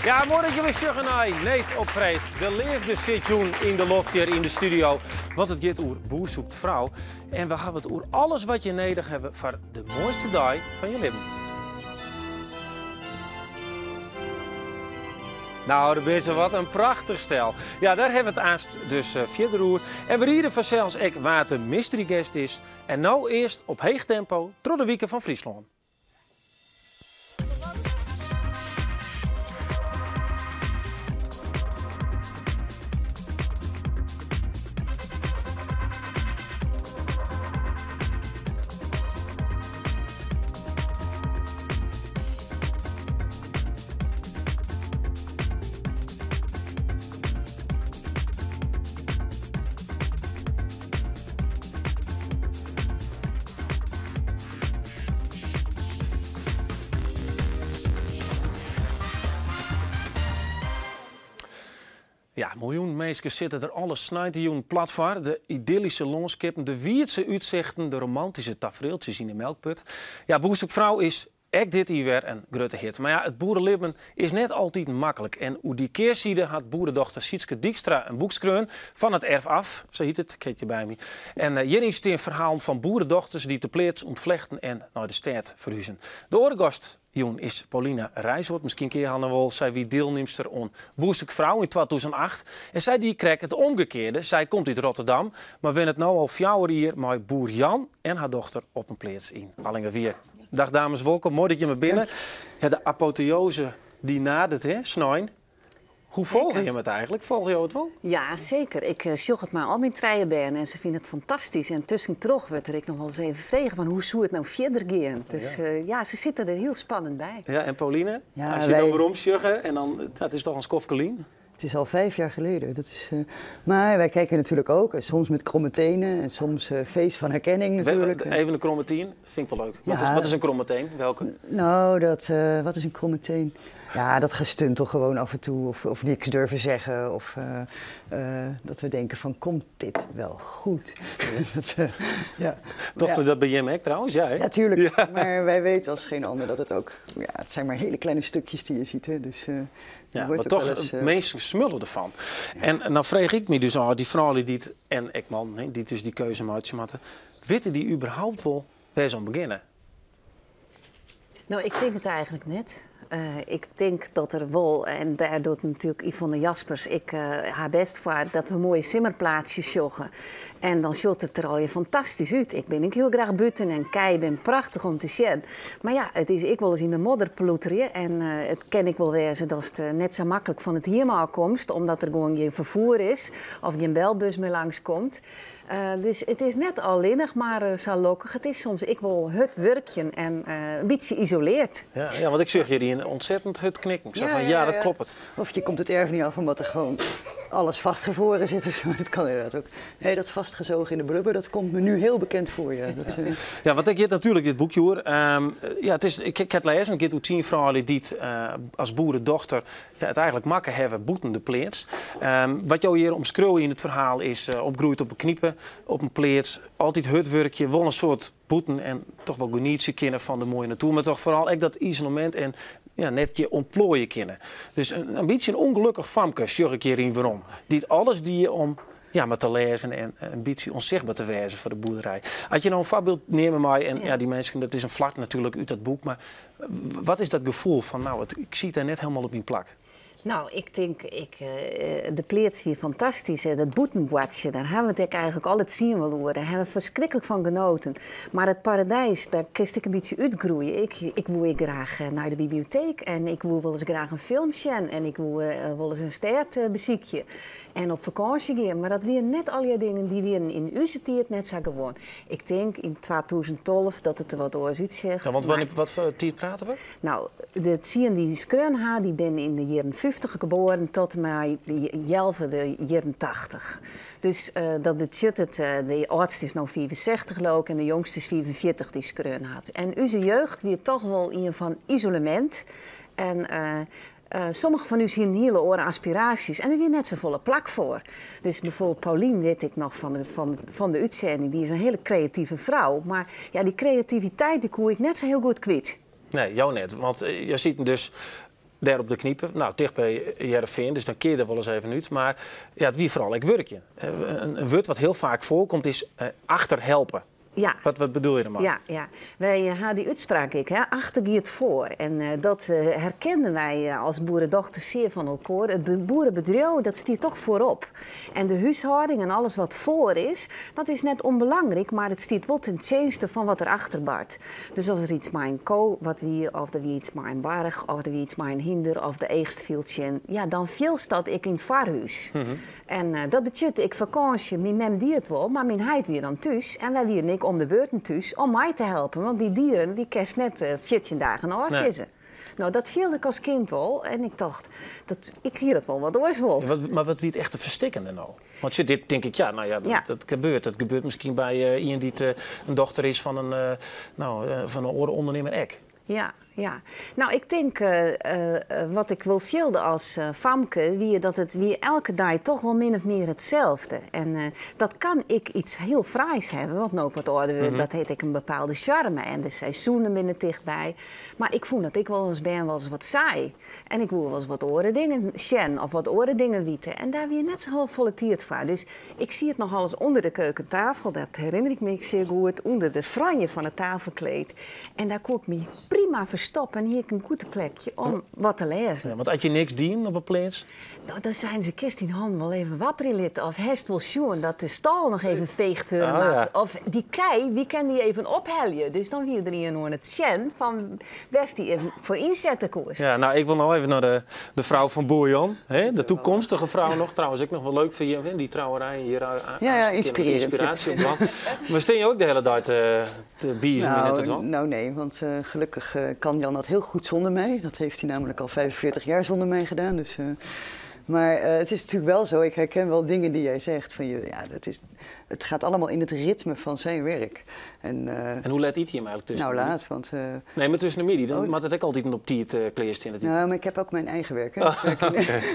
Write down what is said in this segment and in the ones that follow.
Ja, moai dat je sjogge nei Need op Freed. De leafde sit jûn yn de loft hjir yn de studio. Want it giet oer Boer zoekt vrouw. En we hawwe it oer alles wat je nedich hawwe foar de moaiste dei fan je libben. Nou, dêr binne se wat in prachtich stel. Ja, dêr hawwe we it aanst dus eh, fierder oer. En we riede fansels ek wa't de mystery guest is. En no earst op heech tempo troch de wiken fan Fryslân. Ja, miljoenen minsken sitte der alle sneintejûn plat foar. De idyllyske lânskippen, de wiidse útsichten, de romantyske tafrieltsjes yn de melkput. Ja, Boer zoekt Vrouw is ek dit jier wer in grutte hit. Mar ja, it boerelibben is net altyd maklik. En oer dy kearside hat boeredochter Sietske Dykstra in boek skreaun, Van het erf af, sa hjit it, ik ha it hjir by my. En eh, hjiryn stean ferhalen fan boeredochters dy't de pleats ûntflechten en nei de stêd ferhuzen. De oare gast jûn is Paulina Rijsoord. Miskien kenne je har noch wol. Sy wie dielnimster oan Boer zoekt Vrouw yn 2008. En sy die krekt it omgekearde. Sy komt út Rotterdam, mar wennet no al fjouwer jier mei boer Jan en har dochter op in pleats yn Allingawier. Dag dames, wolkom. Moai dat jimme binne. Ja, de apotheose dy nadert, hè, snein. Hoe folgje jimme it eigentlik? Folgje jo it wol? Ja, seker. Ik eh, sjoch it mei al myn trije bern en se fine it fantastysk. En tuskentroch wurdt der ek noch wolris even frege fan hoe soe it no fierder gean. Dus ja, eh, ja se sitte der hiel spannend by. Ja, en Pauline, ja, as je dan werom sjogge en dan, dat is toch in skoftke lyn? Het is al 5 jaar geleden. Dat is, uh, maar wij kijken natuurlijk ook, soms met kromme tenen en soms uh, feest van herkenning natuurlijk. Even een kromme teen, vind ik wel leuk. Wat, is, wat is een kromme teen? Welke? Nou, dat, uh, wat is een kromme teen? Ja, dat gestuntel gewoon af en toe of niks durven zeggen. Of dat we denken van, komt dit wel goed? Dat, ja. Toch ja. dat by jim ek trouwens? Ja, hè? Ja, tuurlijk. Ja. Maar wij weten als geen ander dat het ook... Ja, het zijn maar hele kleine stukjes die je ziet. Hè? Dus, ja, mar toch, uh, minsken smulle derfan. Ja. En dan freegje ik my dus ôf, dy froulju dy't, en ek mannen, dy't dus dy keuze meitsje moatte, witte dy überhaupt wol wêr't se oan begjinne? No, ik tink it eigentlik net. Ik tink dat der wol, en dêr docht natuerlik Yvonne Jaspers ek har bêst foar, dat we moaie simmerplaatsjes sjogge. En dan sjocht it der allegear fantastysk út. Ik bin ek hiel graach bûten en kij binne prachtich om te sjen. Mar ja, it is ek wolris yn de modder ploeterje en it kin ek wol wêze datst net sa maklik fan it hiem ôf komst, omdat der gewoan gjin ferfoer is of gjin belbus mear langskomt. Dus it is net allinnich mar sa lokkich. It is soms ek wol hurd wurkjen en in bytsje isoleard. Ja, ja, want ik sjoch hjir ien ontzettend hurd knikken. Sa fan, ja, dat kloppet. Of je komt het erf niet af omdat er gewoon alles vastgevroren zit of zo. Dat kan inderdaad ook. Nee, dat vastgezogen in de blubber, dat komt me nu heel bekend voor. Ja, dat, ja want ik hjit natuerlik dit boekje hoor. Ja, it is, ik, ik ha it lêzen, it giet oer 10 froulju dy't as boeredochter ja, it eigentlik makke hawwe bûten de pleats. Wat jo hjir omskriuwe yn it ferhaal is opgroeid op 'e knipe, op in pleats, altyd hurd wurkje, wol in soad bûten en toch wol genietsje kinne fan de moaie natuer, mar toch foaral ek dat isolemint en ja, net je ûntploaie kinne. Dus in bytsje in ûngelokkich famke sjoch ik hjiryn werom, dy't alles die om ja, mar te lêzen en in bytsje ûnsichtber te wêzen foar de boerderij. As je no in foarbyld neame meie, en ja, dy minsken, dat is in flak natuerlik út dat boek, mar wat is dat gefoel fan, no, ik siet dêr net hielendal op myn plak? No, ik tink, ik, de pleats wie fantastysk. Dat bûtenboartsje, dêr hawwe we it ek eigentlik alle tsien wol oer. Dêr hawwe we ferskriklik fan genoten. Mar it paradys, dêr kinst ek in bytsje útgroeie. Ik, ik woe ek graach nei de biblioteek en ik woe wolris graach in film sjen en ik woe wolris in stêd besykje en op fakânsje gean. Mar dat wiene net allegear dingen dy wiene yn ús tiid net sa gewoan. Ik tink yn 2012 dat it der wat oars útsjocht. Ja, want wat foar tiid prate we? No, de tsien dy't skreaun ha, dy binne yn de jierren 50 geboren tot mei healwei de jierren 80. Dus dat betsjut it, de âldste is no 65 leau ik en de jongste is 45 dy't skreaun hat. En ús jeugd wie toch wol ien fan isolemint. En sommige fan ús hiene hiele oare aspiraasjes en der wie net safolle plak foar. Dus byfoarbyld Paulien wit ik noch fan de útsending, dy is in hiele kreative frou, mar ja, dy kreativiteit dy koe ik net sa hiel goed kwyt. Nee, jo net. Want jo sieten dus. Dêr op De Knipe, nou, ticht by Hearrenfean, dus dan kin je der wolris even út. Mar ja, it wie foaral ek wurkjen. In wurd wat hiel faak foarkomt is achterhelpe. Ja. Wat bedoel je dermei? Ja, ja. Wy ha dy útspraak ek, hè, achter giet foar. En dat herkenden wy as boeredochter sear fan elkoar. It boerebedriuw, dat stiet toch foarop. En de húshâlding en alles wat foar is, dat is net ûnbelangryk, mar it stiet wol ten tsjinste fan wat der achter bart. Dus as der iets mei in ko wat wie, of der wie iets mei in barch, of der wie iets mei in hynder, of de eachst viel tsjin, ja, dan fielst dat ek yn it foarhús. En dat betsjutte ek fakânsje. Myn mem die it wol, mar myn heit wie dan thús en wy wienen ek om de beurten thús om mei te helpen, want dy dieren dy kinst net 14 dagen ôfsizze. No, dat fielde ik as kind al en ik tocht, dat, ik hie dat wol wat oars wold. Ja, maar wat wie it echte ferstikkende no? Want sjoch, dit tink ik, ja, no ja, dat, dat gebeurt. Dat gebeurt miskien by ien dy't in dochter is fan in, no, fan in oare ûndernimmer ek. Ja, ja. No, ik tink, wat ik wol fielde as famke, wie dat it wie elke dei toch wol min of mear itselde. En dat kan ek iets hiel fraais hawwe, want no ik wat âlder wurd, dat hat ek in bepaalde sjarme. En de seizoenen binne tichtby. Mar ik fûn dat ek wol as bern wolris wat saai. En ik woe wolris wat oare dingen sjen of wat oare dingen witte. En dêr wie net sa folle tiid foar. Dus ik siet noch alris ûnder de keukentafel, dat herinner ik my ek sear goed, ûnder de franje fan it tafelkleed. En dêr koe ik my prima ferstoppe en hie ik in goed plekje om wat te lêzen. Ja, want as je niks dienen op 'e pleats? No, dan seinen se, kinst dyn hannen wol even wapperje litte? Of hast wol sjoen dat de stâl noch even feegd wurde moat? Of dy kij, wie kin dy even ophelje? Dus dan wie der ien oan it sjen fan wêr'tst dy even foar ynsette koest. Ja, no, ik wol no even nei de frou fan boer Jan, hè? De toekomstige frou noch. Trouwens, ek noch wol leuk foar jim, hè? Dy trouwerij hjir. Ja, ja, ynspirearjend. Ynspiraasje opdwaan. Mar stean jo ek de hiele dei te biezemjen en te dwaan? Nou, nee, want gelukkig kan Jan dat heel goed zonder mij. Dat heeft hij namelijk al 45 jaar zonder mij gedaan. Dus, maar het is natuurlijk wel zo, ik herken wel dingen die jij zegt. Van je, ja, dat is, het gaat allemaal in het ritme van zijn werk. En, En hoe let yt hy him eigentlik tusken? Nou, laat, want... Nee, mar tusken de middei, dan Oh. moat it ek altyd op tiid klearstean. Nou, maar ik heb ook mijn eigen werk. Hè.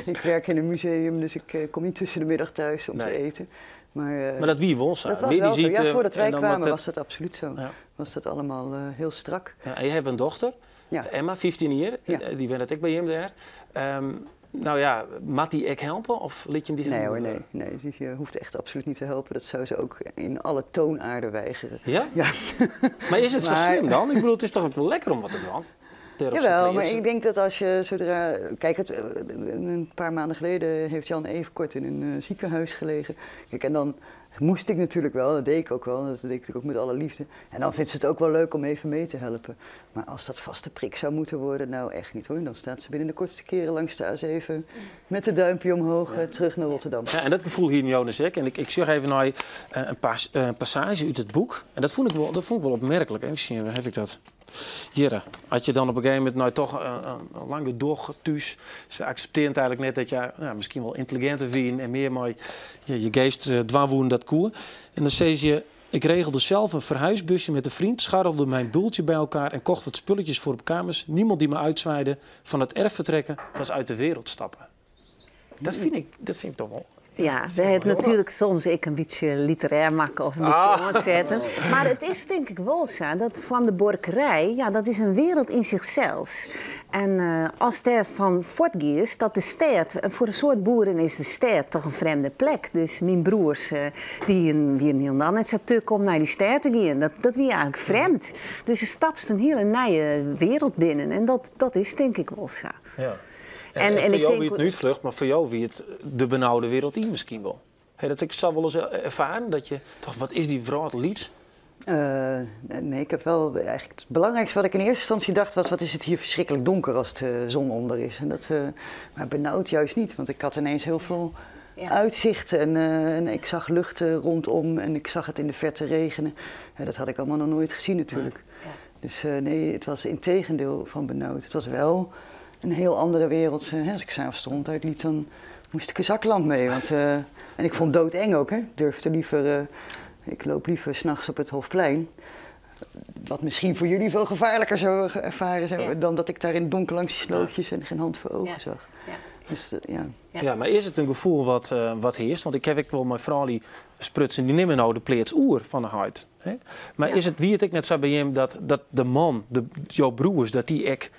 Ik werk in een museum, dus ik kom niet tussen de middag thuis om te eten. Maar, Maar dat wie wol sa. Dat was Middeis wel zo. Ja, ite voordat wij en dan kwamen moat it was dat absoluut zo. Ja. Was dat allemaal heel strak. Ja, en je hebt in dochter, Ja. Emma, 15 jier. Ja. Dy wennet ek by jim dêr. Nou ja, moat dy ek helpe of lit je him dy Nee helemaal hoor, nee. Nee, die hoeft echt absoluut niet te helpen. Dat zou ze ook in alle toonaarden weigeren. Ja? Ja. Maar is it sa Maar slim dan? Ik bedoel, it is toch ek wol lekker om wat te dwaan? Dêr op Jawel, sa'n maar pleats. ik denk dat als je zodra... Kijk, een paar maanden geleden heeft Jan even kort in een ziekenhuis gelegen. Kijk, en dan moest ik natuurlijk wel, dat deed ik ook wel, dat deed ik natuurlijk ook met alle liefde. En dan vindt ze het ook wel leuk om even mee te helpen. Maar als dat vaste prik zou moeten worden, nou echt niet hoor. Dan staat ze binnen de kortste keren langs de A7 met de duimpje omhoog, terug naar Rotterdam. Ja, en dat gefoel hie Jonas ek. En ik sjoch even nei in passaazje út it boek. En dat fûn ik wol opmerklik. Even sjen, wêr haw ik dat? Hjir, as je dan op in gegeven momint nei toch in lang gedoch thús, se akseptearje it eigentlik net dat je, nou, miskien wol yntelliginter wienen en mear mei je geest dwaan woenen dat koe. En dan sizze je, ik regelde zelf een verhuisbusje met een vriend, scharrelde mijn boeltje bij elkaar en kocht wat spulletjes voor op kamers. Niemand die me uitzwaaide. Van het erf vertrekken was uit de wereld stappen. Dat fyn ik toch wol. Ja, we hebben natuurlijk soms ek in bytsje literêr makke of in bytsje oansetten. Mar it is tink ik wol sa dat fan de buorkerij, ja, dat is in wereld yn sichsels. En as dêr fan fuortgiest, dat de stêd, foar in soad boeren is de stêd toch in frjemde plek. Dus myn broers, dy wienen hielendal net sa tuk om nei dy stêd te gean. Dat wie eigentlik frjemd. Dus je stapst in hiele nije wereld binnen en dat is tink ik wol sa. Ja. En En foar ik jo tink wie it in útflucht, mar foar jo wie it de benaude wereld yn miskien wol. Ha dat ek sa wolris erfaren? Dat je tocht, wat is dy wrâld lyts? Nee, ik heb wel eigenlijk het belangrijkste wat ik in eerste instantie dacht was, wat is het hier verschrikkelijk donker als de zon onder is. En dat, maar benauwd juist niet, want ik had ineens heel veel uitzicht en ik zag luchten rondom en ik zag het in de verte regenen. Ja, dat had ik allemaal nog nooit gezien natuurlijk. Dus nee, het was in tegendeel van benauwd. Het was wel een heel andere wereld. Hè, als ik 's avonds de hond uitliet, dan moest ik een zaklamp mee. Want, en ik vond doodeng ook. Hè. Ik durfde liever, ik loop liever 's nachts op het Hofplein. Wat misschien voor jullie veel gevaarlijker zou ervaren zijn, dan dat ik daar in het donker langs die slootjes en geen hand voor ogen zag. Dus, ja. Ja, mar is it in gefoel wat hearst? Want ik ha ek wol mei froulju sprutsen, dy nimme no de pleats oer fan de heit. Hè? Mar is it, wie it ek net sa by jim dat de man, de, jo broers, dat dy ek,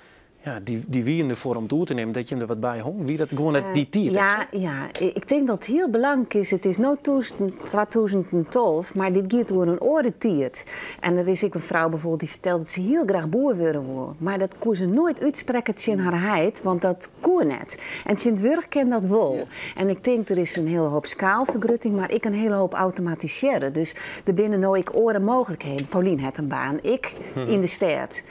Ja, dy wienen derfoar om it oer te nimmen, dat jim der wat by hongen. Wie dat gewoan net dy tiid? Ja, ja, ik tink dat it hiel belangryk is. It is no 2012, mar dit giet oer in oare tiid. En der is ek in frou bijvoorbeeld dy fertelt dat se hiel graach boer wurde woe. Mar dat koe se noait útsprekke tsjin har heit, want dat koe net. En tsjintwurdich kin dat wol. En ik tink der is in hiele hoop skaalfergrutting, mar ek in hiele hoop automatisearre. Dus der binne no ek oare mooglikheden. Paulien hat in baan, ek yn de stêd.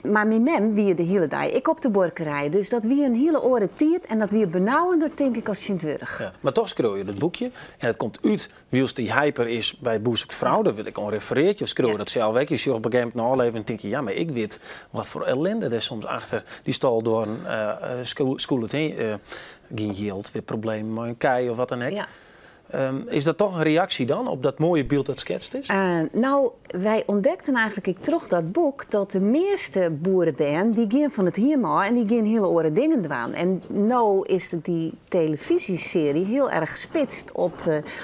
Mar myn mem wie de hiele dei ek op de buorkerij. Dus dat wie in hiele oare tiid en dat wie benauwender, tink ik, as tsjintwurdich. Ja, mar toch skriuwe je dat boekje en it komt út wylst dy hype der is by Boer Zoekt Vrouw. Dêr wurdt ek oan refereard. Jo skriuwe dat sels ek. Je sjogge op in gegeven momint in ôflevering en tinke, ja, mar ik wit wat foar ellinde der soms achter dy stâldoarren skûlet. Gjin jild, wer problemen mei in kij of wat dan ek. Is dat toch in reaksje dan op dat moaie byld dat sketst is? No, wy ûntdekten eigenlik ek troch dat boek dat de measte boerebern dy gean fan it hiem ôf en dy gean hiele oare dingen dwaan. En no is dy telefyzjesearje hiel erch spitst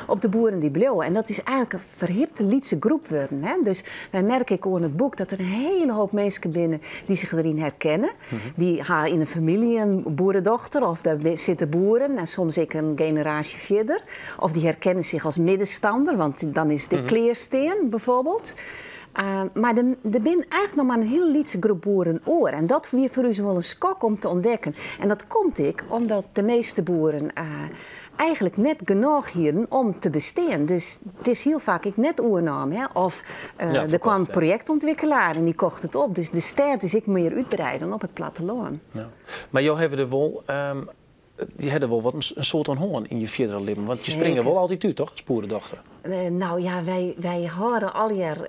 op de boeren dy't bliuwe. En dat is eigenlik in ferhipte lytse groep wurden. Hè? Dus wy merke ek oan it boek dat der in hiele hoop minsken binne dy't sich deryn herkenne. Dy ha yn 'e famylje in boeredochter of dêr sitte boeren en soms ek in generaasje fierder. Of dy herkenne sich as middenstander, want dan is it ek klearstean bijvoorbeeld. Mar der binne eigenlik noch mar in hiele lytse groep boeren oer. En dat wie foar ús wol in skok om te ûntdekken. En dat komt ek omdat de measte boeren eigenlik net genôch hienen om te bestean. Dus it is hiel faak ek net oernaam. Hè? Of der kwam in projektûntwikkelaar en dy kocht it op. Dus de stêd is ek mear útbreid dan op it plattelân. Ja. Mar jo hawwe der wol, je hawwe der wol wat in soad oan hân yn je fierdere libben. Want je springe wol altyd út, toch, as boeredochter? No ja, wy hâlde allegear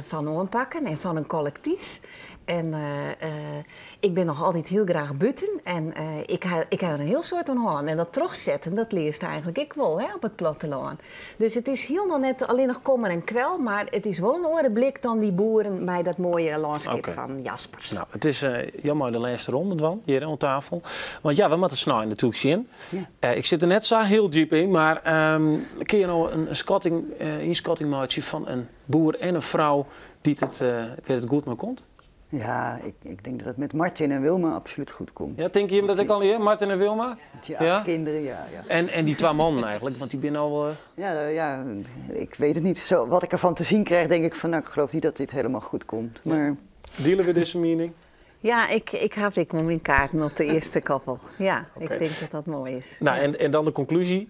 fan oanpakken en fan in kollektyf. En ik bin noch altyd hiel graach bûten en ik ha, ik ha der in hiel soad oan hân. En dat trochsetten, dat learst eigenlik ek wol, hè, op it plattelân. Dus it is hielendal net allinnich kommer en kwel, mar it is wol in oare blik dan dy boeren mei dat moaie lânskip fan Jaspers. No, it is jammer de lêste ronde dwaan hjir oan tafel. Want ja, we moatte snein natuerlik sjen. Ik sit der net sa hiel djip yn, mar kinne je no in skatting, ynskatting meitsje fan in boer en in frou dy't it, wêr't it goed mei komt? Ja, ik denk dat het met Martin en Wilma absoluut goed komt. Ja, tinke jimme dat ek allegear, Martin en Wilma? Die acht kinderen, ja. En dy twa mannen eigenlik, want dy binne al... Ja, nou ja, ik weet het niet. Zo, wat ik ervan te zien krijg, denk ik van, nou, ik geloof niet dat dit helemaal goed komt. Maar... Diele we dizze miening? Ja, ik haw ek wol myn kaarten op de earste koppel. Ja, ik tink dat dat moai is. No, en dan de konklúzje.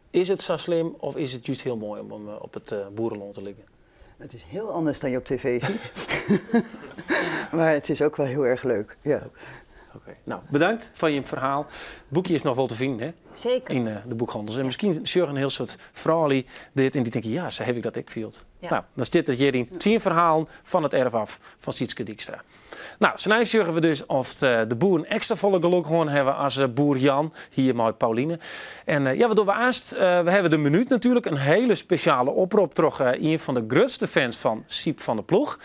Is it sa slim of is it just hiel moai om op it boerelân te libjen? Het is heel anders dan je op tv ziet. Maar het is ook wel heel erg leuk. Ja. Oké. No, bedankt foar jim ferhaal. It boekje is noch wol te finen, hè? Seker. Yn de boekhandels. En miskien sjogge in hiel soad froulju dit en dy tinke, ja, sa haw ik dat ek field. No, dan stiet it hjir yn 10 ferhalen fan it erf af fan Sietske Dykstra. No, snein sjogge we dus oft de boeren ek safolle gelok hân hawwe as boer Jan hier mei Pauline. En ja, wat dogge we aanst? We hawwe de minuut natuerlik, in hiele spesjale oprop troch ien fan de grutste fans fan Syb van der Ploeg.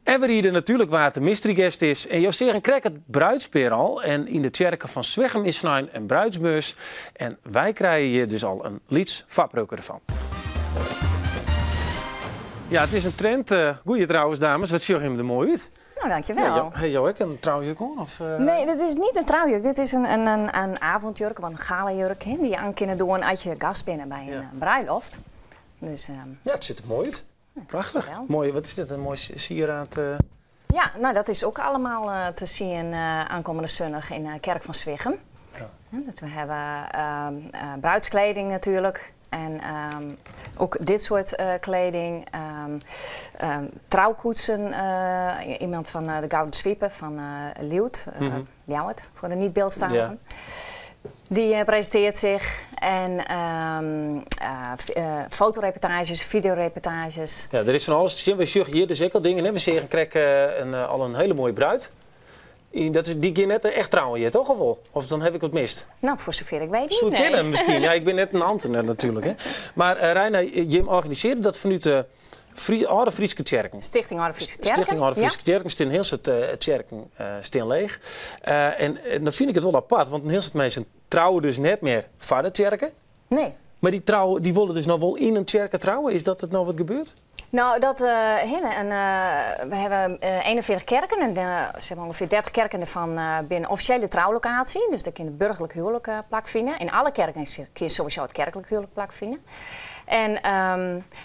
En we riede natuerlik wa't de mystery guest is. En jo seagen krekt it bruidspear al. En yn de tsjerke fan Swichum is snein in bruidsbeurs. En wy krije hjir dus al in lyts foarpriuwke derfan. Ja, it is in trend. Goeie trouwens, dames. Wat sjogge jimme der moai út. No, dankjewel. Ja, ha jo ek in troujurk oan? Of? Nee, dit is net in troujurk. Dit is in avondjurk of in galajurk, hè, dy't je oan kinne dwaan as je gast binne by in bruiloft. Dus, Ja, it sit der moai út. Prachtich. Moai, wat is dit? In moai sieraad? Ja, no, dat is ek allegear te sjen oankommende snein yn de Kerk fan Swichum. Dus we hawwe bruidskleding natuerlik. En ek dit soart kleding. Troukoetsen, iemand fan de Gouden Swipe fan Liwt, Ljouwert, foar de niet-Bildtstaligen. Dy presintearret sich. En fotoreportaazjes, fideoreportaazjes. Ja, der is fan alles te sjen. Wy sjogge hjir dus ek al dingen. Hè? We seagen krekt al in hiele moaie bruid. Dat is, dy gean net echt trouwen hjir, toch? Of wol? Of dan haw ik wat mist? No, foar safier ik wit net. Soe it kinne, miskien. Ja, ik bin net in amtner natuerlik. Hè. Mar Reina, jim organisearje dat fanút de Alde Fryske Tsjerken. Stichting Alde Fryske Tsjerken. Stichting Alde Fryske Tsjerken. Stean in hiel soad tsjerken stean leech. En dan fyn ik it wol apart, want in hiel soad minsken trouwe dus net mear foar de tsjerke. Nee. Mar dy trouwe, dy wolle dus noch wol yn in tsjerke trouwe. Is dat it no wat gebeurt? Nou, dat hinne. En we hawwe 41 kerken en zeg maar ûngefear 30 kerken dêrfan binne offisjele troulokaasje. Dus dêr kin it burgerlik huwlik plakfine. Yn alle kerken kin sowieso it kerklik huwlik plakfine. En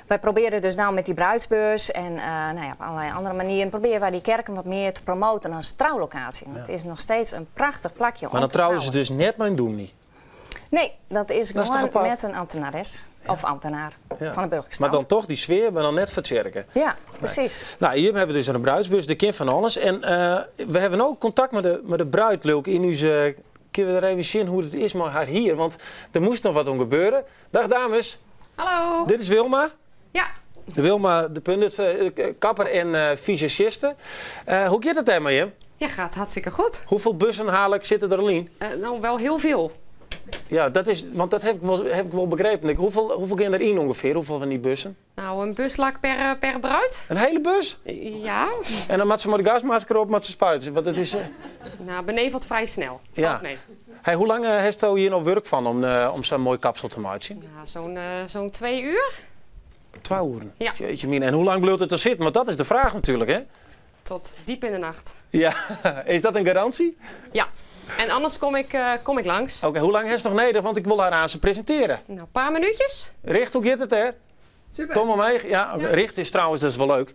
wy probearje dus no met dy bruidsbeurs en nou ja, op allerlei andere manieren probearje wy dy kerken wat mear te promoten as troulokaasje. Want it is noch steeds in prachtich plakje om Mar dan te trouwe se trouwen. dus net mei in dûmny. Nee, dat is Dat is toch gewoan apart? met in amtenares of ambtenaar Ja. fan de burgerlijke Mar stand. dan toch dy sfear, mar dan net foar tsjerke. Ja, presys. Nou, hjir hawwe we dus in bruidsbus, der kin fan alles. En we hawwe no kontakt mei de bruid, leau ik, yn ús. Kinne we der even sjen hoe't it is mei har hier? Want der moast noch wat oan gebeure. Dag dames. Hallo. Dit is Wilma. Ja. Wilma de Pundert, kapper en visagiste. Hoe giet it dêr mei jim? Ja, gaat hartstikke goed. Hoefolle bussen haal ik sitte der al yn? Nou, wel heel veel. Ja, dat is, want dat ha ik wol begrepen. Ik, hoefolle gean der yn ûngefear? Hoefolle fan dy bussen? Nou, in buslak per bruid. In hiele bus? Ja. En dan moat se mei de gasmasker op, moat se spuitsje. Want it is. Nou, benevelt vrij snel. Ja. Valt mee. Hey, hoe lang hasto hjir no wurk fan om sa'n moai kapsel te meitsjen? Ja, zo'n 2 uur. 2 oeren? Ja. Jeetje mine. En hoe lang bliuwt it der sitten? Want dat is de fraach natuerlik, hè? Tot diep in de nacht. Ja, is dat in garânsje? Ja. En anders kom ik langs. Oké, hoe lang hast noch nedich? Want ik wol har aanst presintearje. Nou, een paar minuutjes. Richt, hoe giet it dêr? Super. Tom omheech. Ja, oké. Richt is trouwens, dat is wol leuk.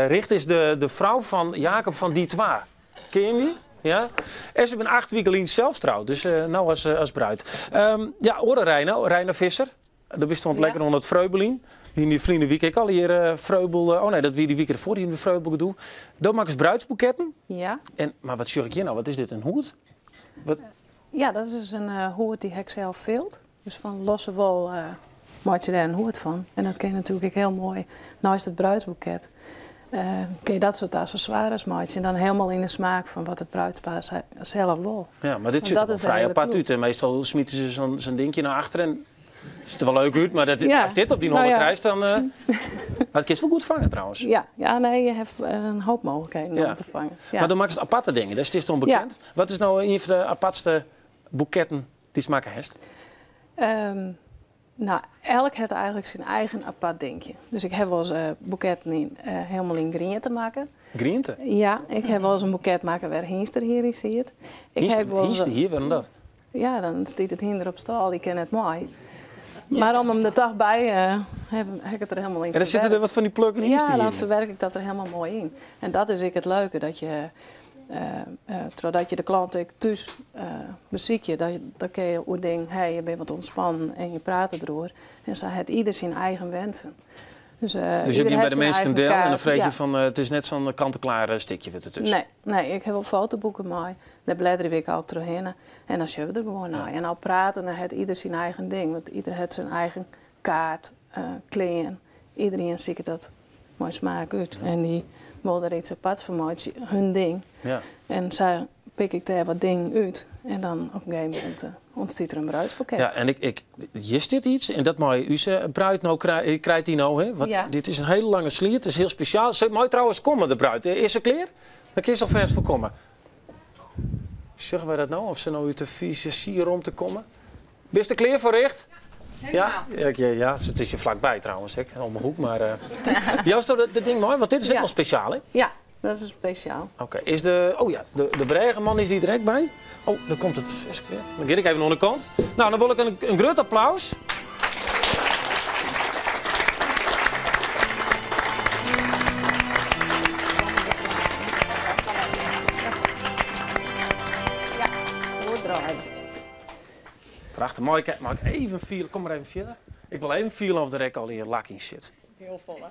Richt is de frou fan Jacob van Die Twa. Ken je die? Ja? En se binne 8 wiken lyn sels troud, dus no as bruid. Ja, oare Reino, Reino Visser. Dêr stond lekker ûnder it freubeljen. Yn dy ferline wike ek al hjir freubel. Oh nee, dat wie dy wike derfoar, yn de freubelgedoe. Dan makkest bruidsboeketten. Ja. En, mar wat sjoch ik hjir no? Wat is dit, in hoed? Wat? Ja, dat is dus in hoed dy't ik sels filt. Dus fan losse wol meitsje je dêr in hoed fan. En dat kin je natuerlik ek hiel moai neist it bruidsboeket. Kin je dat soart accessoires meitsje. En dan hielendal yn de smaak fan wat it bruidspaar sels wol. Ja, mar dit Want sjocht dat der is de frij hiele apart kloe. út. En meastal smite se sa'n dinkje nei achteren. En it sjocht der wol leuk út, mar dat, ast dit op dyn Nou holle ja. krijst, dan. Mar it kinst wol goed fange trouwens. Ja, nee, je hebt in hoop mooglikheden om te fangen. Ja. Mar dan makkest aparte dingen, dat is ûnbekend. Wat is no ien fan de apartste boeketten dy'tst makke hast? Nou, elk hat eigentlik syn eigen apart dinkje. Dus ik ha wolris boeketten hielendal yn griente makke. Griente? Ja, ik ha wolris in boeket makke wêr't hynsterhier yn sit. Ik Hynster, ha wolris- hynsterhier, wêrom dat? Ja, dan stiet it hynder op stâl, dy kin net mei. Mar om him der toch by, ha ik it der hielendal yn En dan sitte der ferwurke. wat fan dy plukken Ja, hynsterhier dan yn. ferwurk ik dat der hielendal moai yn. En dat is ek it leuke, dat je, trochdat je de klant ek thús besykje, dan kin je oer dingen, hey, je binne wat ûntspannen en je prate deroer. En sa hat ieder syn eigen wensen. Dus, Dus je ieder giet by hat de syn minsken eigen del en dan kaart. freegje je Ja. fan it is net sa'n kant-en-klaar stikje wat dertusken. Nee, nee, ik ha wol fotoboeken mei. Dêr blêderje ik al trochhinne. En dan sjogge we der gewoan nei. En al praten, dan hat ieder syn eigen ding. Want ieder hat syn eigen kaart, klean. Iderien siket dat mei smaak út. En dy wol der yts aparts fan meitsje, hun ding. En sa pik ik dêr wat dingen út. En dan op in gegeven momint ûntstiet der in bruidsboeket. Ja, en ik, hjir stiet yts en dat mei ús bruid no krijt dy no, hè? Want dit is in hiele lange sliert, it is hiel spesjaal. Se mei trouwens komme, de bruid. Is se klear? Dan kin se alfêst foar komme. Sjogge wy dat no? Of se no út de fisazjyromte komme? Bist der klear foar, Richt? Ja? Ja, it is hjir flakby trouwens, hè, om 'e hoek. Mar Joust dat ding mei? Want dit is ek wol spesjaal, hè? Ja, dat is spesjaal. Oké, is de, oh ja, de brêgeman is dy der ek by? Oh, dan komt it ferske wer. Dan gean ik even oan de kant. Nou, dan wol ik in grut applaus. Ja, oerdraaie. Prachtich. Mei ik even fiele? Kom mar even fierder. Ik wol even fiele oft der ek al hjir lak yn sit. Hiel folle.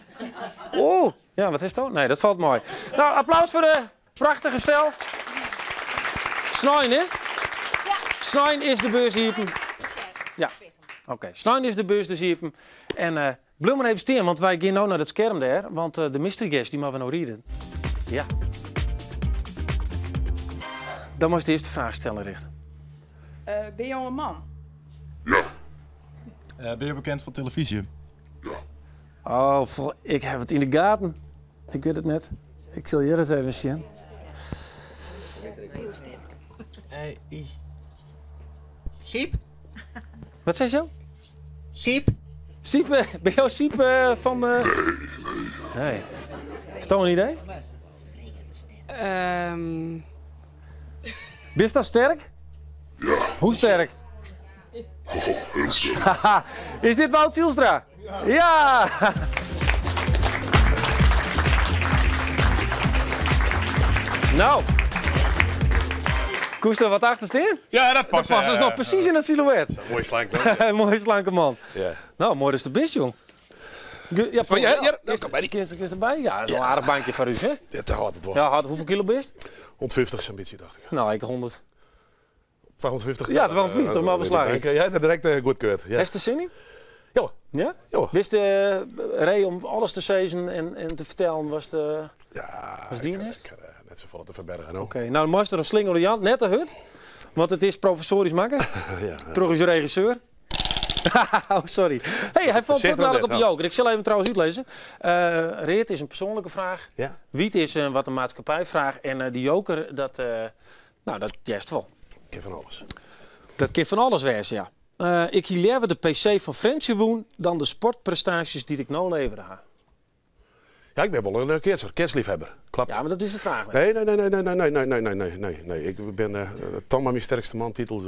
Oh, ja, wat is dat? Nee, dat falt mei. Nou, applaus foar de prachtige stel. Snein, hè? Ja. Snein is de beurs iepen. Ja. Oké, snein is de beurs dus iepen. En bliuw mar even stean, want wy gean no nei dat skerm dêr. Want de mystery guest, dy moatte we no rieden. Ja. Dan moatst de earste fraach stelle, Richt. Binne jo in man? Binne je bekend fan telefyzje? Oh, ik ha it yn de gaten. Ik wit it net. Ik sil hjir ris even sjen. Is Siep? Wat sei jo? Siep? Siep, binne jo Siep fan... Nee. Is dat in idee? Bist dat sterk? Ja. Hoe sterk? Heel sterk. Is dit Wout Zijlstra? Ja! Nou. Koest er wat achter staan? Ja, dat past. Dat past dus nog precies in het silhouet. Mooi slank dan. Mooie slanke man. Ja. Nou, mooi is de best, jong. Ja, Ja, ja, dat kan bij die. Kist erbij? Ja, dat is wel een aardig bankje voor u, hè? Dat houdt het wel. Ja, had, hoeveel kilo best? 150 zo'n beetje, dacht ik. Nou, ik 100. 250. Ja, 250, maar we slagen. Jij hebt het direct goed keurd. Ja. Is de zin in? Ja. Ja? Ja. Wist de reden om alles te zeggen en te vertellen was de... Ja, Was die ik, nest? ik, net zoveel te verbergen. Oké. Oké, nou, de master een slinger Jan, net de hut. Want het is professorisch makken. Ja, Terug is de regisseur. oh, sorry. Hey, hij valt Zeg goed namelijk maar op de net, joker. Ik zal even trouwens uitlezen. Reert is een persoonlijke vraag. Ja. Wiet is een wat een maatschappijvraag. En die joker, dat, nou, dat juist wel. Ik van alles. Dat kan van alles wezen, ja. Ik hier liever de PC van Frensje woon dan de sportprestaties die ik nou leveren ha. Ja, ik ben wel een kerstliefhebber. Klopt. Ja, maar dat is de vraag. Nee, nee, nee, nee, nee, nee, nee, nee, nee, nee, nee, nee. Ik ben Tom mijn sterkste man titel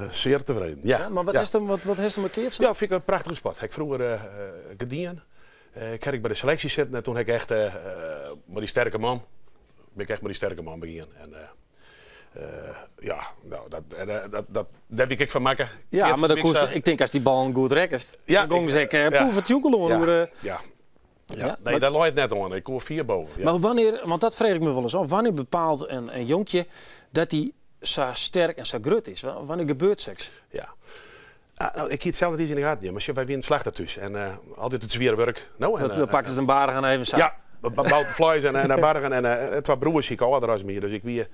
zeer tevreden. Ja, Ja, maar wat ja. heeft hem, wat heeft hem een Ja, vind ik een prachtige sport. Ik vroeger gediend. Ik heb ik bij de selectie zitten en toen heb ik echt maar die sterke man. Ben ik echt maar die sterke man beginnen. En ja, nou, dat, en, dat, daar heb ik van maken. Ja, maar dat kost, ik denk als die bal een goed rekkest, Ja, dan gong ze ik ja. proef het joekelon. Ja, hoe, ja. Ja, Ja, nee, maar- daar looit het net aan. Ik hoor 4 boven. Ja. Maar wanneer, want dat vraag ik me wel eens af, wanneer bepaalt een jonkje dat hij zo sterk en zo grut is? Wanneer gebeurt seks? Ja. Ah, nou, ik kies hetzelfde iets in de gaten, ja. Maar wij winnen slag ertussen. En altijd het zware werk. Nou, en, Dat, dan pakten ze een baar gaan even zo. Ja, bouwt vlees en bargen. En het waren broers die ik ouder als meer. Dus ik wie,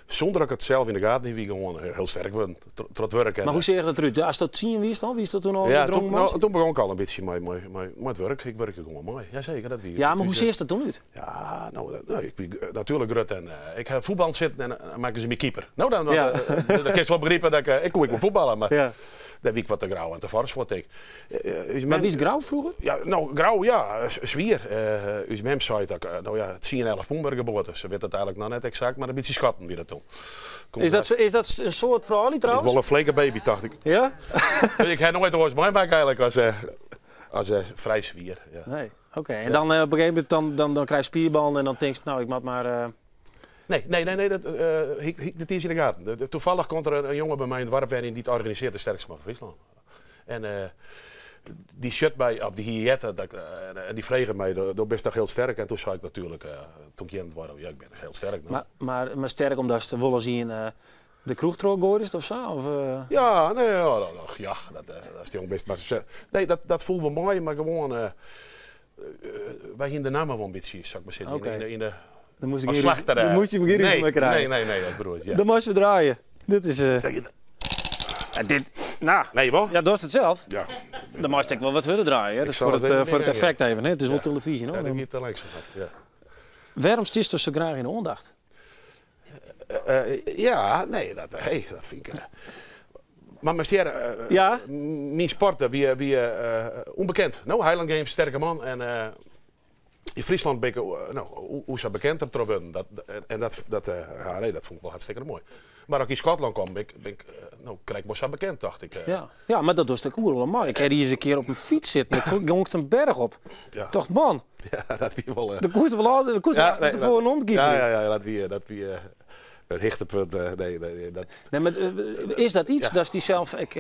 zonder dat ik het zelf in de gaten had, wie gewoon heel sterk worden. Trot werk. En, Maar hoe zeg je dat eruit? Als dat zien, wie is dan? Wie is dat toen al ja, een toen, nou, toen begon ik al een beetje met het werk. Ik werk gewoon mooi. Jazeker, dat wie. Ja, maar hoe zie je dat toen uit? Ja, nou, nou ik, natuurlijk Rut en ik heb voetbal zitten en dan maken ze me keeper. Nou, dan, Ja. dan kun je wel begrijpen dat ik ik kon ik wel voetballen, maar Ja. daar wie ik wat te grauw en te vars word ik. Is Maar mijn- wie is grauw vroeger? Ja, nou, grauw, ja, zwier. Uw mem zei dat ik, nou ja, het 10 en 11 pond geboren. Ze weet het eigenlijk nog net exact, maar een beetje schatten wie dat toen. Komt Is dat, is dat een soort verhaal is trouwens? wel een flinke baby, dacht ik. Ja? Dus ik heb nooit ooit meemaken eigenlijk als vrij zwier. Ja. Nee. Oké, en dan op een gegeven moment dan krijg je spierballen en dan denk je, nou, ik moet maar... Nee, nee, nee, nee, dat, dat is in de gaten. Toevallig komt er een jongen bij mij in het dorp in die het organiseert de sterkste man van Friesland. En die shirt bij, of die hier dat, en die vregen mij, dat best toch heel sterk. En toen zei ik natuurlijk, toen ik in het dorp, ja, ik ben heel sterk. Nou. Maar sterk omdat ze willen zien de kroegtrok gooien of zo? Of? Ja, nee, ja, dat, ja, dat is die jongen best. Maar ze, nee, dat voelen we mooi, maar gewoon, wij hier de namen wel een beetje, zou ik maar zeggen. Oké. In de, Dan moest ik als hier slachter, dan moest je hem hier nee, mee krijgen. Nee, nee, nee, dat bedoel ik. Ja. Dan moest je draaien. Dit is... Ja, dit, nou, Nee, wel? Ja, dat is het zelf. Ja. Dan moest ik wel wat verder draaien. Hè. Dat is zal het voor het even effect even. Hè. Het is wel Ja. televisie. Ja, Hoor. dat niet alleen zo gehad, ja. Waarom zit je zo graag in de aandacht? Ja, nee, dat, hey, dat vind ik. Maar mijn ster, Ja? mijn sporten, wie onbekend. Nou, Highland Games, sterke man. En in Friesland ben ik, nou, hoe ze bekend er worden. Dat, en dat, dat, ja, nee, dat vond ik wel hartstikke mooi. Maar ook in Schotland kwam, ben ik, nou, krijg ik wel zo bekend, dacht ik. Ja. Ja, maar dat was de koer allemaal. Ik heb hier eens een keer op een fiets zitten. Dan kwam ik een berg op. Ja. Toch man, Ja, dat wie wel. de koers wel al, de koers ja, nee, ervoor een omkeeper. Ja, ja, ja, dat wie, het hichtepunt. Nee, nee, dat, Nee, maar is dat iets Ja. dat die zelf ik,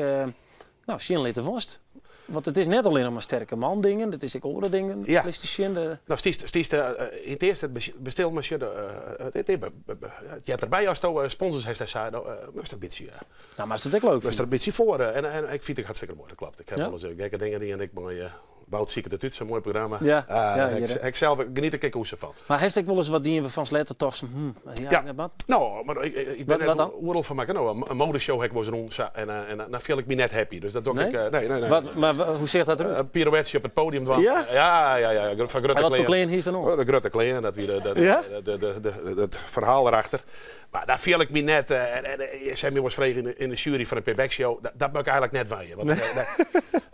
nou, zin litten vast? Want het is net alleen maar sterke man dingen, dat is ik horen dingen. Ja. Is die zin de... Nou, stiest, in het eerste het bestel maar je, het je hebt erbij als je sponsors heeft, hij zei, nou, moest dat beetje, Nou, maar is dat ook leuk? moest er een beetje voor. En ik vind het hartstikke mooi, dat klopt. Ik heb Ja? wel eens gekke dingen die en ik mooi, Wout Zieke de Tuts, een mooi programma. Ja, Ah, ja, daar hier, hè. ik zelf geniet ik ook van. Maar heeft ik wel eens wat dingen van sletten toch? Ja, Ja. wat? Nou, maar ik ben Wat- wat dan? oorlog van maken. Nou, een modeshow heb ik wel eens rond en dan viel ik me net happy. Dus dat doe Nee? ik. Nee, nee, nee. Wat, maar hoe zegt dat eruit? Een pirouetje op het podium. dwang. Ja? Ja, ja, ja. Van Grutte En wat voor Kleen. kleding is dan nog? Oh, de Grutte Kleen, dat weer de, Ja? het verhaal erachter. Maar daar viel ik me net. En ze hebben me was vregen in de jury van de payback show. Dat moet ik eigenlijk net waaien. Want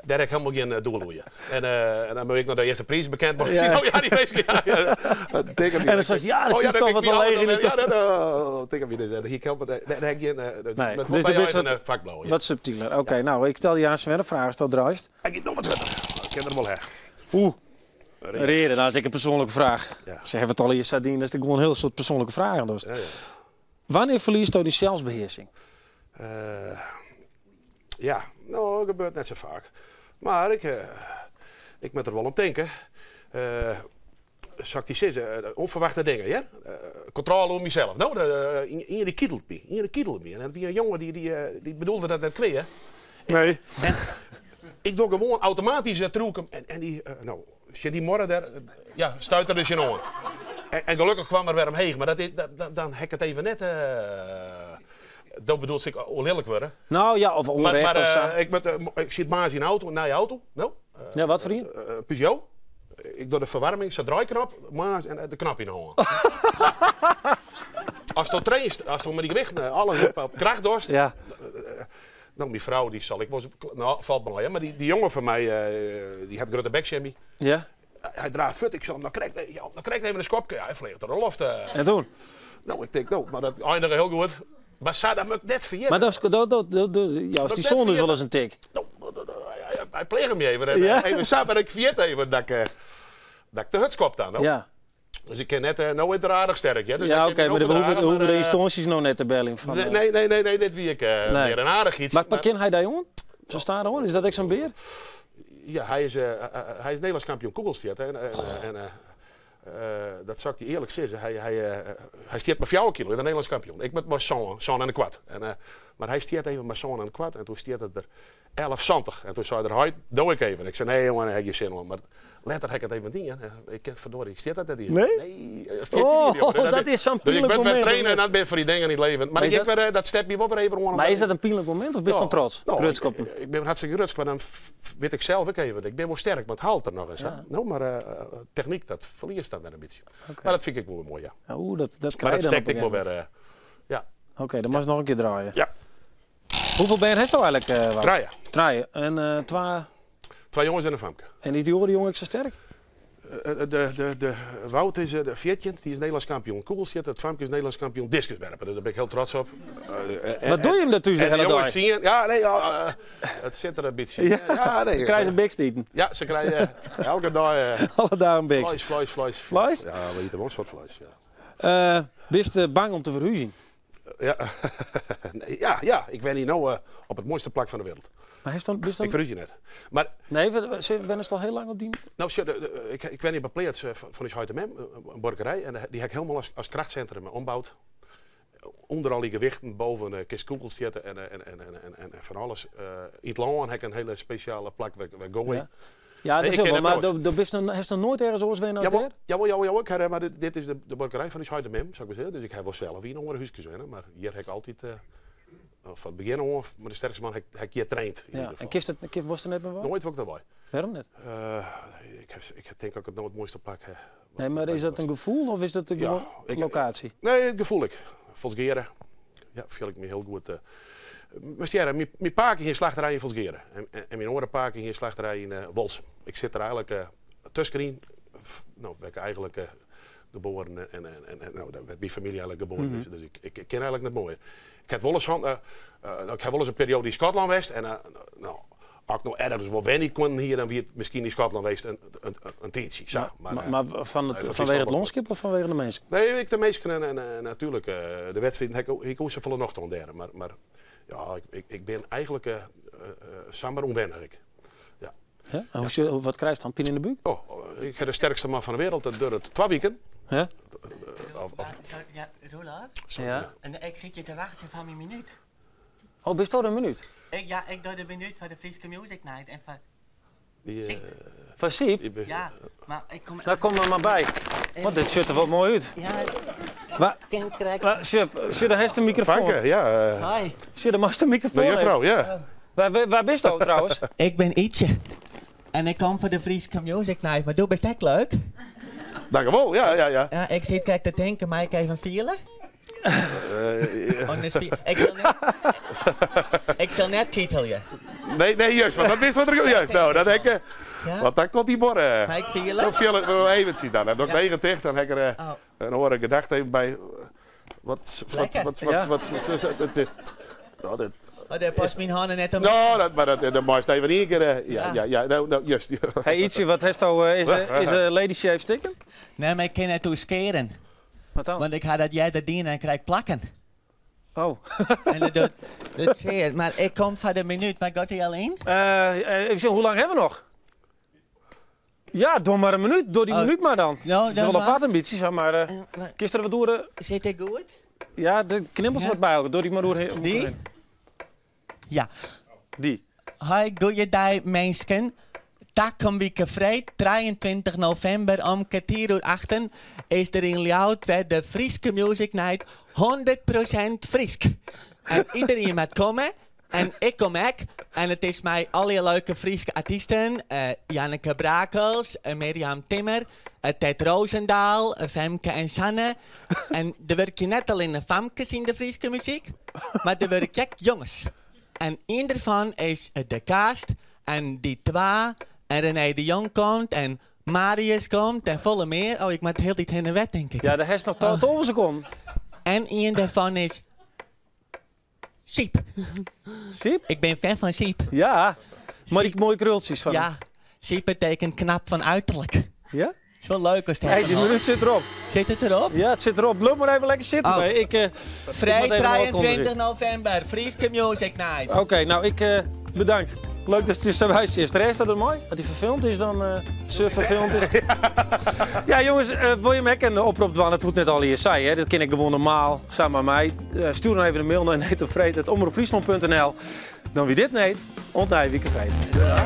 daar heb ik helemaal geen doel in. En en dan moet ik noch de earste priis bekend meitsje. Ja. Oh ja, dy minsken, ja, ja. Dat tink ik En dan sei se, ja, der Oh, sit dat toch ik wat wie leech alles yn al- de Ja, dat, oh, tink ik dus. Hier kan nee, nee, geen, Nee, dat dus bij de bist jou wat, een vakblauw. Ja. wat subtieler. Oké, nou, ik stel je aan een vraag, als dat draait. Ik ga nog wat verder. Ik ken er wel her. Oeh. Reden, nou is ik een persoonlijke vraag. Ja. Ze hebben het al hier sardine, dat is gewoon een heel soort persoonlijke vragen. Dus. Ja, ja. Wanneer verliest u die zelfbeheersing? Ja, nou, dat gebeurt net zo vaak. Maar ik moet er wel om denken. Zal ik die zeggen, onverwachte dingen, ja? Controle om jezelf. Nou, in de kietelt me. In de kietelt me. En dat wie een jongen die bedoelde dat net kweer. Nee. En ik doe gewoon automatisch troekem. En die, nou, zit die morgen daar, ja, stuit er dus in oor. En gelukkig kwam er weer omheen, maar dat is, dat, dat, dan hek het even net. Dat bedoelt zich oneerlijk worden. Nou ja, of onrecht Maar, of zo. ik zit maar eens in de auto, naar je auto. Nou, Ja, wat voor een? Peugeot. Ik doe de verwarming, ze draaiknop, maar en de knap in de hand. Als je traint, als je met die gewichten alles op kracht dorst. Ja. Nou, mijn vrouw, die zal ik wel eens, nou, valt me al, hè, maar die jongen van mij, die had grote bek, Jimmy. Ja. Hij draagt fut, ik zal hem, nou krijg ik, ja, nou krijg ik even een schopje. Ja, hij vliegt er de loft. En toen? Nou, ik denk, nou, maar dat eindigde heel goed. Maar zou dat me net vergeten? Maar dat is, dat, dat, dat, dat, ja, als die Dat zon is net wel eens een tik. Nou, hij pleegt hem even. En, Ja? Even samen, en ik vergeet even dat ik de hutskop dan. Nou. Ja. Dus ik ken net, nou is het aardig sterk. Hè? Dus Ja, ik oké, ken maar me dan nog hoeven de maar, instanties nog net te bellen. Van, Nee, nee, nee, nee, nee, dit wie ik Nee. meer een aardig iets. Maar ken hij daar, jongen? Zo staan hoor. Is dat echt zo'n beer? Ja, hij is Nederlands kampioen kogelstiert. Hè. En dat zou ik je eerlijk zeggen. Hij stiert maar 4 kilo, de Nederlands kampioen. Ik ben maar zo'n en een kwart. En, maar hij stiert even maar zo'n en een kwart. En toen stiert het er 11 zantig. En toen zei hij, hoi, doe ik even. Ik zei, nee jongen, heb je zin om. Maar later heb ik het even niet. Hè. Ik ken verdorie, ik stiert dat net niet. Nee? Nee, 14 Oh, jongen. dat is zo'n Dus ik pijnlijk ben weer moment. trainen en dat ben voor die dingen niet levend. Maar Maar ik is denk weer, dat step je wel weer even om. Maar is dat een pijnlijk moment of ben je dan trots? Nou, Rutskoppen. ik ben hartstikke rutsk, maar dan weet ik zelf ook even. Ik ben wel sterk, maar het haalt er nog eens. Hè. Ja. Nou, maar techniek, dat verliest dan weer een beetje. Oké. Maar dat vind ik wel mooi, ja. Ja, oeh, dat Maar krijg dat je dan steekt op een ik wel gegeven weer. Ja. moment. Oké, dan mag je nog een keer draaien. Ja. Hoeveel ben je nou eigenlijk, Wout? Draaien. Draaien. En twee... 2 jongens en een famke. En die jongen ook zo sterk? De Wout is de Viertje, die is Nederlands kampioen kogelzit. Het famke is Nederlands kampioen discuswerpen. Daar ben ik heel trots op. Wat doe je hem dat thuis de En hele de jongens dag? zien, ja, nee, ja, het zit er een beetje. Ja. Ja, nee. Krijgen ze bikst eten? Ja, ze krijgen elke dag, Alle dagen bikst. Vlees, vlees, vlees. Vlees? Ja, we eten wel een soort vlees. Ja. Bist je bang om te verhuizen? Ja. Nee, ja, ja, ik ben hier nou op het mooiste plak van de wereld. Maar heeft dan, bist dan... Ik verhuis je net. Maar Nee, we zijn al heel lang op die... Nou, zie, ik ben hier bij Pleats van de Schuiten Mem, een borgerij. En die heb ik helemaal als krachtcentrum ombouwd. Onder al die gewichten, boven kist koekels zitten en van alles. In het land heb ik een hele speciale plak waar go Ja. Ja, dat Nee, is ik wel, ken het maar nooit. heeft nog nooit ergens oors naar Jawel, daar? jawel, jawel, jawel, ik heb, maar dit is de borgerij van de Schuiten Mem, zou ik maar zeggen. Dus ik heb wel zelf hier nog een huisje zijn, maar hier heb ik altijd... van het begin af, maar de sterkste man heb ik hier getraind. In Ja, ieder geval. en kist het, kist, was er net meer wat? Nooit was ik daarbij. Waarom net? Ik denk ook het nooit het mooiste plak heb. Nee, maar is dat een gevoel of is dat een Ja, gewoon locatie? Nee, het gevoel ik. Folsgeare. Ja, viel ik me heel goed. Maar mijn paken hier slachterij in Folsgeare. En mijn andere paken hier slachterij in Wolsum. Ik zit er eigenlijk tussenin. Nou, ben ik eigenlijk geboren en nou, daar werd mijn familie eigenlijk geboren. Dus ik ken eigenlijk het mooie. Ik heb wel eens gehad, nou, ik heb wel eens een periode in Schotland geweest. En nou, als ik nog ergens wel wennen kon hier, dan wie het misschien in Schotland geweest een tijdje. Zo, Maar maar, maar nee, van vanwege het Friesland landschap of vanwege de mensen? Nee, ik de meesten en natuurlijk de wedstrijd heb ik ook zoveel nog te ontderen. Maar ja, ik ben eigenlijk samen onwennig. Ik. Ja. Ja? En wat krijg je dan? Pijn in de buik? Oh, ik ben de sterkste man van de wereld. Dat duurt 2 weken. Ja? Of Ja, Roelof? Sorry. Ja. En ik zit je te wachten van mijn minuut. Oh, bist du een minuut? Ik doe de minuut van de Frieske Music Night en van... Die, Siep. Van Siep? die be- Ja, maar ik kom... Daar kom er maar bij. Want dit ziet er wat mooi uit. Ja, ken krijg. Siep, Siep, daar heeft de microfoon. Franke, ja. Hoi. Siep, daar mag de microfoon De juffrouw, even. ja. Waar bist du trouwens? Ik ben Ietje. En ik kom voor de Frieske Music Night, maar doe best echt leuk. Dank u wel, ja, ja, ja. Ja, ik zit kijk te denken, maar ik even vielen. Ja. Oh, ik zal net, ik zal net kietelen. Nee, nee, juist, want dat wist wat er juist. Nou, dat ik, want dan komt die borre. Maar ik fiel Dan fiel it eventsjes dan. Dan doe ik wegen ticht, dan heb ik er Oh. een oare gedachte even by. Wat, wat, Lekker. wat, wat, Ja. wat, wat, wat, dit, nou, dit, Oh, daar past mijn handen net om. nou, dat, maar dat, dat mag even één keer. Ja, ja, ja, nou, nou, juist. Hey Ietsje, wat heeft nou, is Lady Shave stikken? Nee, maar ik kan het skeren. Wat dan? Want ik ga dat jij dat dienen en krijg plakken. Oh. En dat doet dat zeer. Maar ik kom van de minuut, maar gaat hij al in? Even zien, hoe lang hebben we nog? Ja, door maar een minuut. Door die Oh. minuut maar dan. Nou, Het is dan wel maar. apart een beetje, zeg maar. Maar- Kist er wat door? Zit ik goed? Ja, de knibbels Ja. wat bij elkaar. Door die maar door. Die? Ja. Die. Hoi, goeiedag mensen. Takom week vreed, 23 november om kwartier uur achten is er in Ljouwert weer de Frieske Music Night 100% Friesk. En iedereen moet komen. En ik kom ook. En het is mij alle leuke Frieske artiesten. Janneke Brakels, Mirjam Timmer, Ted Roosendaal, Femke en Sanne. En er werken net alleen de famkes in de Frieske muziek, maar er werken ook jongens. En één daarvan is de cast. En die twee. En René de Jong komt. En Marius komt. En volle meer. Oh, ik moet heel dit heen en wet, denk ik. Ja, daar is nog 12 seconden. En één daarvan is... Siep. Siep? Ik ben fan van Siep. Ja, maar die mooie krultjes van hem. Ja, Siep betekent knap van uiterlijk. Ja? Is wel leuk als het Hey, die minuut zit erop. Zit het erop? Ja, het zit erop. Blijf maar even lekker zitten. Oh. Nee, ik, ik Vrij moet even een 23 aankondiging. november, Frieske Music Night. Oké, nou, ik bedankt. Leuk dat het is huis is. De rest dat het mooi. Dat hij verfilmd is dan ze verfilmd is. Ja, jongens, wil je me een oproep doen? Het hoeft net al hier zei, hè. Dat ken ik gewoon normaal. Samen met mij. Stuur dan even een mail naar neetopvreed@omroepfriesland.nl. Dan wie dit neemt, ontnij Wieke Vreed. Ja.